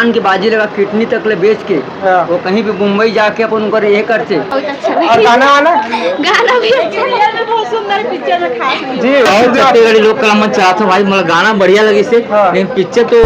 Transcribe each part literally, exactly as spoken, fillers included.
जान के बाजी लगा, किडनी तक ले बेच के हाँ। वो कहीं भी मुंबई जाके अपन उनकर ये करते। बहुत अच्छा और लगा। गाना वाना? गाना भी अच्छा लगा। बहुत सुंदर पिक्चर में खास जी, और छत्तीसगढ़ी लोक कला मंच चलात हो भाई, मतलब गाना बढ़िया लगिस हे, हाँ। लेकिन पिक्चर तो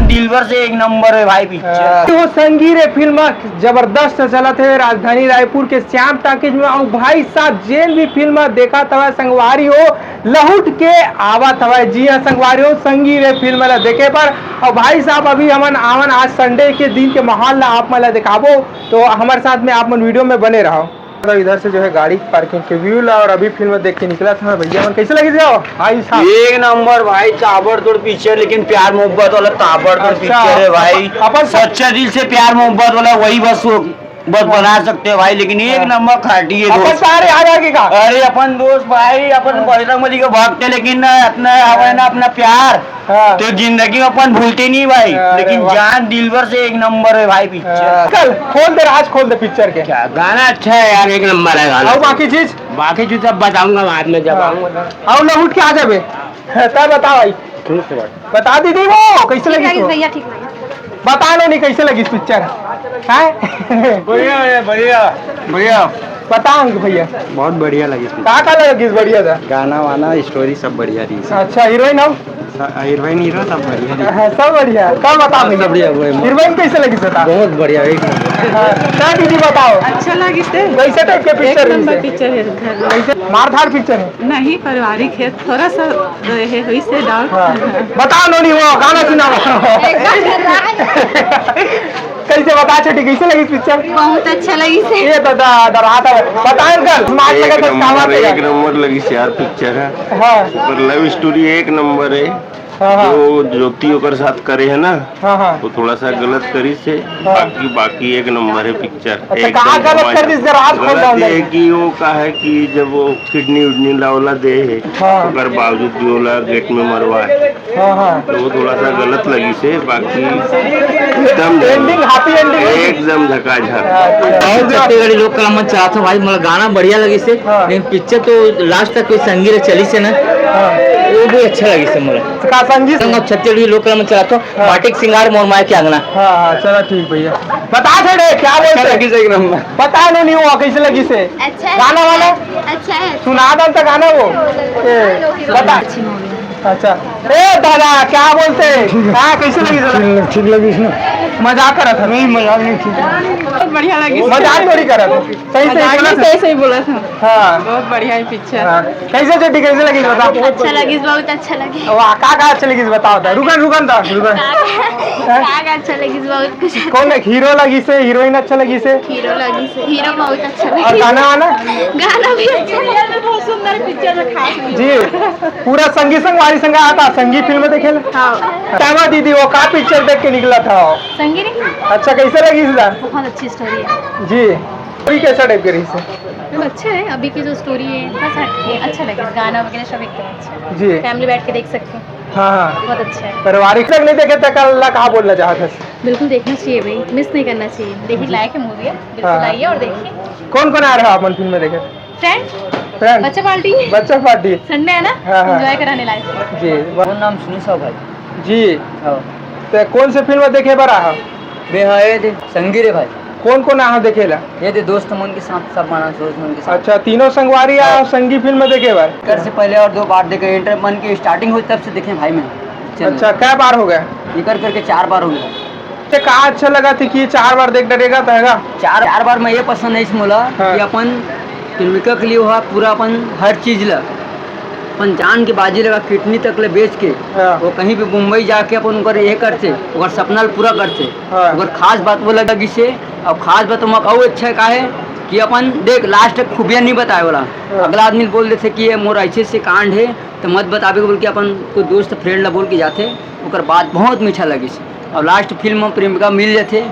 दिलबर से एक नंबर है भाई पिक्चर। हाँ। तो संगी रे फिल्म जबरदस्त चलत हे राजधानी रायपुर के श्याम टॉकीज में। अउ भाई साहब, जेन भी फिल्म देखत हवय संगवारी हो, लहुट के आवत हवय। जी हाँ संगवारी हो, संगी रे फिल्म ला देखे बर। अउ भाई साहब, अभी हमन आवन आज संडे के दिन के माहौल ला आप मन ला देखाबो, तो हमर साथ में आप मन वीडियो में बने रहो। तो इधर से जो है गाड़ी पार्किंग के व्यू ला, और अभी फिल्म देख के निकलत हन भैया मन। कैसे लगिस हो भाई साहब? एक नंबर भाई, ताबड़तोड़ पिक्चर, लेकिन प्यार मोहब्बत वाला ताबड़तोड़ अच्छा। पिक्चर है भाई। अपन सच्चा दिल से प्यार मोहब्बत वाला वही बस वो बस बना सकते हो भाई, लेकिन एक हाँ। नंबर खाटी है अपन दोस्त। सारे आ जाएगी का? अरे अपन दोस्त भाई, अपन हाँ। बजरंग बली के भक्त है, लेकिन ना अपना हवे ना अपना प्यार, हाँ। तो जिंदगी में अपन भूलते नहीं भाई, अरे लेकिन वाह। जान दिलबर से एक नंबर है भाई पिक्चर। हाँ। चल खोल दे राज, खोल दे पिक्चर के। क्या गाना अच्छा है यार, एक नंबर है गाना। और बाकी चीज? बाकी चीज सब बताऊंगा बाद में जब हाँ। आऊंगा ना। और लहुट के आ जाबे। हाँ, तब बता भाई। ठीक है भाई। बता दीदी वो कैसे ठीक लगी लगिस तू? भैया, ठीक लगिस। बता लो नहीं कैसे लगिस पिक्चर? हैं? बढ़िया है, बढ़िया, बढ़िया। बता अंक भैया। बहुत बढ़िया लगिस पिक्चर। का का लगिस बढ़िया था? गाना वाना, स्टोरी सब बढ़िया रही। अच्छा, हीरोइन हो? हीरोइन हीरो सब बढ़िया रही। हाँ, सब बढ़िया। का बता भैया? सब बढ़िया, बढ़िया। हीरोइन कैसे लगिस था? बहुत बढ़िया, एक नंबर। हाँ, का दीदी बताओ? अच्छा लगिस हे। कैसे टाइप के एक पिक्चर नंबर रही? पिक्चर है घर। कैसे मारधाड़ पिक्चर है? नहीं, पारिवारिक है, थोड़ा सा रहे हो इसे डाउट। हाँ। बताओ नोनी, वो गाना सुनाओ। कैसे बता छोटी, कैसे लगिस पिक्चर? बहुत अच्छा लगिस हे। ये तो दा-, डराता है। बता अंकल, स्मार्ट एक लगा तो नंबर, काम आते एक हैं। नंबर लगिस यार पिक्चर है। हाँ। ओकर लव स्टोरी एक नंबर है। हाँ, हाँ। जो ज्योति ओकर साथ करे है ना, हाँ, हाँ। वो थोड़ा सा गलत करिस हे, हाँ। बाकी, बाकी एक नंबर है पिक्चर। अच्छा, एकदम कहाँ गलत कर मजा। दिस जरा आज खोल गलत डाल ये दे। है कि वो का है कि जब वो किडनी उडनी लावला दे है, हाँ। ओकर बावजूद भी ओला गेट में मरवा है। हाँ, हाँ। तो वो थोड़ा सा गलत लगिस हे, बाकी एकदम ending, happy ending है। एकदम झकाझक। हाँ, और छत्तीसगढ़ी लोक कला मंच चलात हो भाई, मतलब गाना बढ़िया लगिस हे, हाँ। लेकिन पिक्चर तो लास्ट तक कोई संगी रे चलिस हे ना, हाँ। वो भी अच्छा लगिस हे मोला। का संगी से? अब छत्तीसगढ़ी लोक कला मंच चलात हो, हाँ। बाटिक सिंगार मोर माया के अंगना। हाँ, हाँ, चला ठीक भैया। बता दे रे, क्या बोलते हैं? लगिस एक नंबर। पता नहीं, नहीं हुआ, कैसे लगिस हे? अच्छा है। गाना वाला? अच्छा है। सुना दो तो गाना वो। ए, बता। अच्छी movie है। अच्छा। ए दादा, क्या बोलते हैं? हाँ, कैसे लगिस दादा? ठीक लग-, ठीक लगिस ना। मजाक करत हे। नहीं, मजाक नहीं, ठीक है। बहुत बढ़िया लगिस। मजाक थोड़ी करत हे। सही, सही मजाक बोला नहीं, था। सही, सही बोला था। हाँ। बहुत बढ़िया है पिक्चर। हाँ। कैसे छोटी, कैसे लगिस बता? अच्छा लगिस, बहुत अच्छा लगिस। वाह, का, का अच्छा लगिस बताओ तो। रुकन, रुकन तो, रुकन। का, का, का अच्छा लगिस, बहुत कुछ। कौन हीरो लगिस हे, हीरोइन अच्छा लगिस हे? हीरो लगिस हे, हीरो बहुत अच्छा लगिस। और गाना वाना? गाना भी अच्छा लगिस। बहुत सुंदर पिक्चर में खास हीरो। जी, पूरा संगी संगवारी संग आता, संगी फिल्म देखे ला? हाँ। टाइम दीदी, वो का पिक्चर देख के निकला था? संगी नहीं? अच्छा, कैसे लगिस ला? बहुत अच्छी स्टोरी है। जी। अभी कैसा टाइप के रहिस हे? मैम, अच्छा है, अभी की जो स्टोरी है, थोड़ा सा हटके, अच्छा लगे, गाना वगैरह सब एकदम अच्छा है। जी। फैमिली बैठ के देख सकते हैं। हाँ, हाँ। बहुत अच्छा है। पारिवारिक तक नहीं देखे तो कल ला का बोलना चाहत हे? बिल्कुल देखना चाहिए भाई, मिस नहीं करना चाहिए, देखने लायक है मूवी है, बिल्कुल हाँ। आइए और देखिए। कौन कौन आ रहा है अपन फिल्म में देखे? फ्रेंड। फ्रेंड। बच्चा पार्टी। बच्चा पार्टी। संडे है ना? हाँ, हाँ। एंजॉय कराने लायक है। जी। मोर नाम सुनील साहू भाई। जी। हाँ। तो कौन से फिल्म देखे बर आहा? मैं हाँ, ये दे, संगी रे भाई। कौन कौन आहा देखे ला? ये दे, दोस्त मन के साथ, सब माना, दोस्त मन के साथ। अच्छा, तीनों संगवारी आहा हाँ। संगी फिल्म देखे बर? एकर से पहले और दो बार देखे, इंटर मन के स्टार्टिंग हुई तब से देखे भाई मैं। चल। अच्छा, कै बार हो गया? एकर करके चार बार हो गया। ते का अच्छा लगा थे कि चार बार देख डरेगा तो हैगा? चार, चार बार मैं ये पसंद है इस मोला हाँ। कि अपन प्रेमिका के लिए हुआ पूरा अपन हर चीज ला अपन जान के बाजी लगा, किडनी तक ले बेच के हाँ। वो कहीं भी मुंबई जाके अपन ओकर ये करथे, ओकर सपना ल पूरा करथे। हाँ। ओकर खास बात वो लगा गिसे, और खास बात ओमा अउ अच्छा का है कि अपन देख लास्ट तक खुफिया नहीं बताए वाला। हाँ। अगला आदमी बोल देथे कि ये मोर ऐसे से कांड है, तो मत बताबे बोल के अपन कोई दोस्त फ्रेंड ला बोल के जाथे, ओकर बात बहुत मीठा लगिस। और लास्ट फिल्म में प्रेमिका मिल जाथे,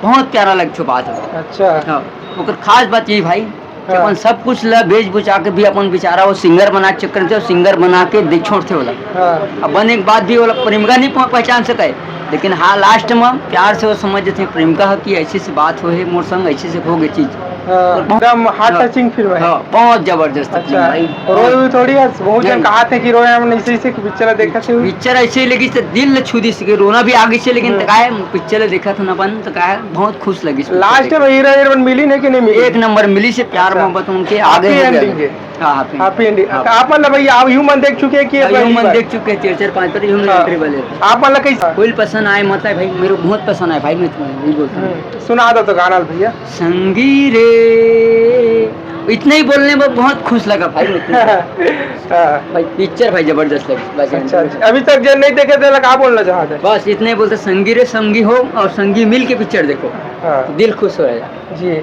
बहुत प्यारा लगथे बात। अच्छा। हाँ, ओकर खास बात यही भाई कि हाँ। अपन सब कुछ ला बेच बुचा के भी अपन बेचारा वो सिंगर बना के चक्कर में थे, सिंगर बना के दे छोड़थे ओला। हाँ। अब बने के बाद भी ओला प्रेमिका नहीं पह-, पहचान सके, लेकिन हाँ लास्ट में प्यार से वो समझ जाथे प्रेमिका ह कि ऐसी सी बात हो है मोर संग, ऐसी से हो गई चीज। एकदम heart touching film है। हाँ, बहुत जबरदस्त film अच्छा, भाई। रोए हुए थोड़ी है, बहुत जन नहीं। कहा थे कि रोए हम ऐसे ऐसे पिक्चर देखा थे। पिक्चर ऐसे ही लगी से दिल छू दी, सके रोना भी आ गई से, लेकिन हम्म। तो का है, पिक्चर देखा था ना अपन, तो का है, बहुत खुश लगी इस पिक्चर लास्ट देख में के। हीरो हीरोइन मिली नहीं कि नहीं मिली? एक नंबर मिली से, प्यार अच्छा। मोहब्बत उनके आगे happy हो गया। Ending है। हाँ, happy। Happy ending। हाँ। आप मन ला भाई, आप ह्यूमन देख चुके हैं कि हाँ, पहली ह्यूमन बार? देख चुके हैं, चार, चार, पाँच बार ह्यूमन हाँ। Entry वाले। आप मन ला कैसा? फुल पसंद आए, मतलब भाई, मेरे को बहुत पसंद आया भाई, मैं तुम्हें यही बोलता हूँ। हम्म, सुना दो तो गाना भैया। संगी रे, इतना ही बोलने में बहुत खुश लगा भाई, मैं तुम्हें। हाँ। भाई, पिक्चर भाई जबरदस्त लगी, बस अच्छा, यही। अच्छा। अभी तक जो नहीं देखे थे, का बोलना चाहते हैं? बस इतने ही बोलते, संगी रे संगी हो और संगी मिल के पिक्चर देखो, हाँ। दिल खुश हो जाएगा। जी।